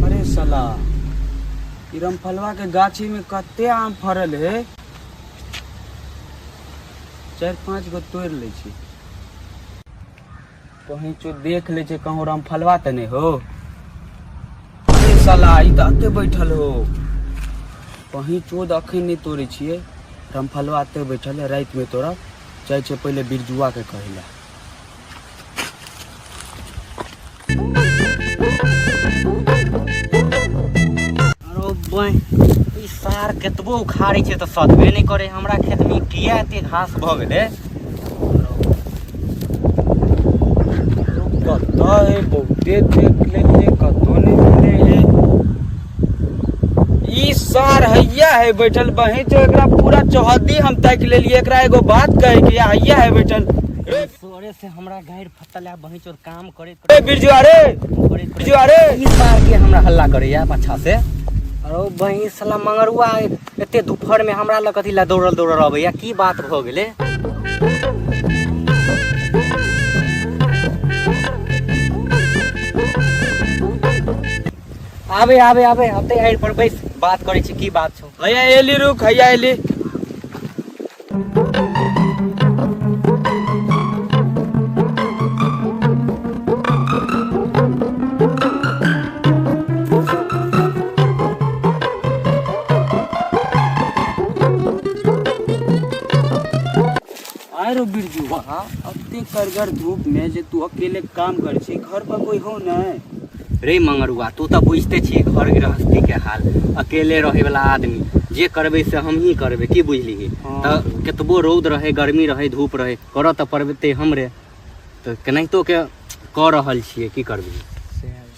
अरे साला, ई रामफलवा के गाछी में कते आम फरल है। 4-5 गो तोड़ लै छी, कहीं चो देख लै छै, कहूँ रामफलवा तऽ नहि हो। अरे साला, ई तऽ एते बैठल हो। कहीं चोद अखन नहि तोड़ै छियै, रामफलवा एते बैठल है, रातिमे तोड़ब। जाइ छै पहिले बिरजुआ के कहै लए। अरे बहिन, ई सार केतबो उखाड़ै छै तऽ सधबे नहि करै। हमरा खेतमे किया एते घास भऽ गेलै? कतऽ है? बहुते देख लेलियै, कतौ नहि मिलै है। ई सार हैया है बैठल बही तो एकरा पूरा चौहद्दी हम ताकि लेलियै। एकरा एगो बात कहे के या हैया है बैठल। सोरे से हमरा गाइर फटल है बही चोर काम करे। ए बिरजुआ रे, बिरजुआ रे। ई सार के हमरा हल्ला करैया पाछा से। अरे बही साला मंगरुआ, एते दोपहर में हमरा लग कथी ला दौड़ल दौड़ल अबैया? की बात भऽ गेलै? आबे आबे आबे, अते आड़ि पर बैस, बात करै छी। की बात छौ? हैया एली, रुक, हैया एली। आरो बिरजुआ, अते करगर धूप में जे तू अकेले काम कर छी, घर पर कोई हो नहीं? रे मंगरुआ, तू तऽ बुझिते छी घर गृहस्थी के हाल। अकेले रहे वाला आदमी, जे करबै से हमही करबै, की बुझलिही? हाँ। तऽ केतबो रौद रहे, गर्मी रहे, धूप रहे, करऽ तऽ पड़तै हमरे। तऽ केनाहितो के कऽ रहल छियै, की करबै?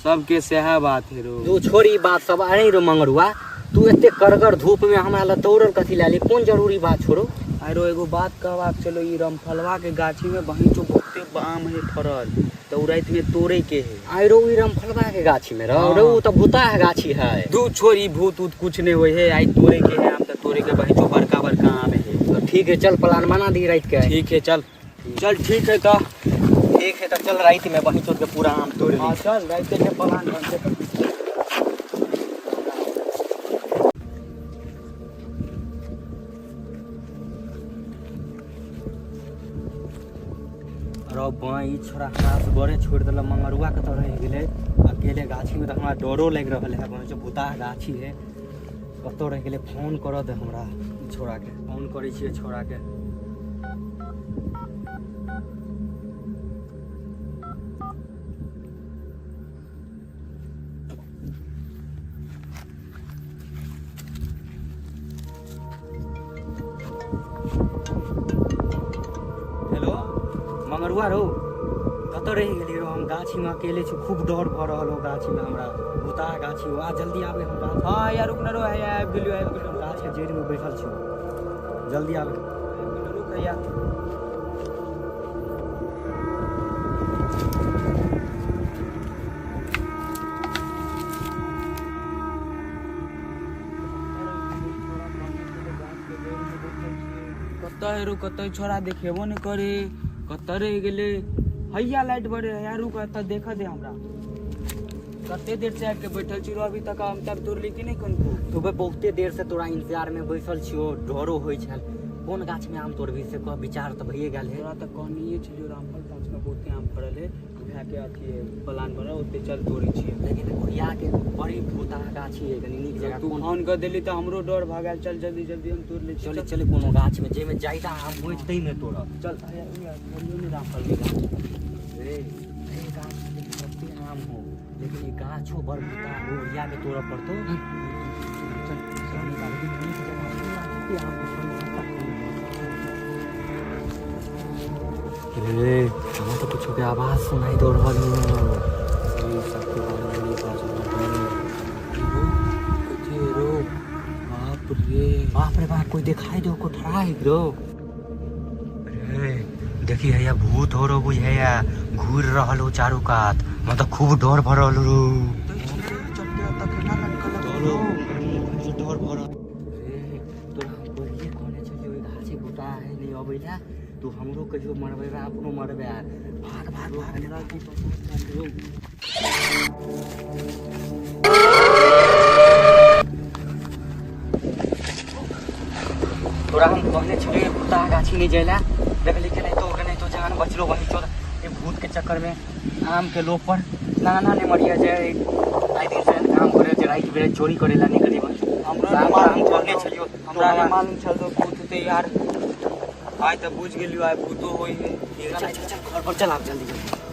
सबके सएह बात है रो। तू छोड़ ई बात सब। अरे रो मंगरुआ, तू एते करगर धूप में हमरा लए दौड़ल कथी लए एली? कोन जरूरी बात छोड़ो? आरो एगो बात कहबाक चलो, ई रामफलवा के गाछी में बहींचो बहुते आम है फरल, तऽ उ राति में तोड़े के है। आइ रो, ई रामफलवा के गाछी में रहो? हाँ। रो, उ तऽ भूताह गाछी है। दू छोड़, ई भूत उत कुछ नहीं होय है। आई तोड़े के है आम, तऽ तोड़े के बहींचो बड़का बड़का आम है। तो ठीक है, चल प्लान बना दी रात के। ठीक है, चल चल, ठीक है तऽ। ठीक है, तऽ चल रात में बहींचो के पूरा आम तोड़ ली। हाँ, चल, राति के प्लान बनते। अरे बाँ, ई छोरा हमरा से बड़े छोड़ि देलक। मंगरुआ कतऽ रहि गेलै अकेले गाछीमे? तऽ हमरा डरो लागि रहल है, बहन, भूताह गाछी है। कतऽ रहि गेलै? फोन करऽ दे हमरा ई छोराके। फोन करै छियै छोराके। हेलो मंगरुआ, रो कतऽ रहि गेली रो? हम गाछीमे अकेले छी, खूब डर भऽ रहल हो गाछीमे हमरा, भूताह गाछी हो। आ जल्दी आबे, हम गाछ हाँ यार, रुक न रो, हैया आबि गेलियो, आबि गेलियो। गाछके जड़िमे बैठल छी, जल्दी आबे। आबि गेलियो, रुक हैया। कतऽ है रो? कतऽ छोड़ा देखेबो नहि करे, कतऽ रहि गेलै? हैया लाइट बड़े है यार, रुक, एतऽ देखऽ दे हमरा। कते देर से आबि के बैठल छी रो, अभी तक हम तब तोड़ली कि नहि कनको? तो बे, बहुते देर से तोरा इंतजार में बैसल छियो, डरो होइ छल। कोन गाछ में आम तोड़बी से कह, विचार तऽ भइए गेल है। तोरा तऽ कहनिए छलियो, रामफल गाछ में बहुते आम फड़ल है, भाय के अथी है, प्लान बनल, ओते चल तोड़ै छियै। लेकिन ओरिया के बड़ी भूताह गाछी है, कनी नीक जगह तू कोन फोन कर देली तऽ हमरो डर भऽ गेल। चल जल्दी जल्दी, हम तोड़ लै छी। चले चले, कोनो गाछ में जाहिमे ज्यादा आम होइ छै ताहिमे तोड़ब। चल हैया, उहे बोलियो ने रामफल के गाछ। रे ए गाछ में देखी कते आम हो, लेकिन ई गाछो बड़ भूताह हो, ओरिया के तोड़ऽ पड़तौ। चल चल, नीक जगह कते आम हो। रे, हमरा तऽ कुछो के आवाज सुनाई दऽ रहल हो। ई सबके बारे में नहीं पता चलल। कथी है रो? बाप रे। बाप रे बाप, कोई दिखाई दो को ठड़ा है रो। रे देखी, हैया भूत हो रो बुझैया, घूर रहल हो चारू कात, मतलब खूब डर भर रहल रो। डर भर रे तोरा। हम पहिले कहने छलियौ, ई गाछी भूता है, नहीं अबै ला। तू हमरो कहियो मरबेबे, अपनो मरबे। भाग भाग। भाग भाग। हमरा की पता चलौ। तोरा हम कहने छलियै भूता गाछी नहीं जाइला, देखली के नहीं तो नहीं तो जान बचलो वही चोर ये भूत के चक्कर में आम के लोभ पर नाना ने मरिया जाए। आइ दिन से काम करे जे राति बेर चोरी करेला निकली बस। हमरो साफ नहि मालूम हम कहने छल। छलियौ। हमरा नहि मालूम छल तो भूत होते यार। आइ तऽ बुझि गेलियो, आइ भूतो होइ है। चल चल चल, घर पर चल आब जल्दी जल्दी।